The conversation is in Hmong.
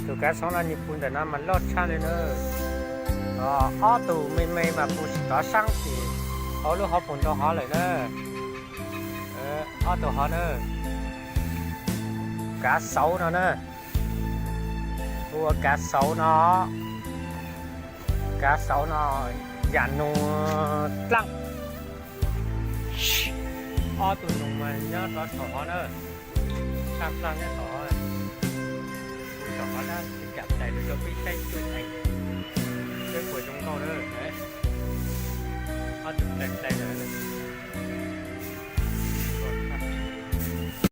Tus kav xauv no nws pw ntawm no mas loj tshaj li na. Ob tug me me mas pw tov saab tim hauv lub hauv paus ntoo hov lawm na. Ob tug hov na, kav xauv no na, ua kav xauv no, kav xauv no, yam nus dlaaj. Ob tug nus mas nyob rov thaum hov na, dlaaj dlaaj nyob thaum hov, thaum hov na, tsis kam dais rau peb saib cuj ees, peb puas zoo nkauj na. Ob tug dais dais lawm.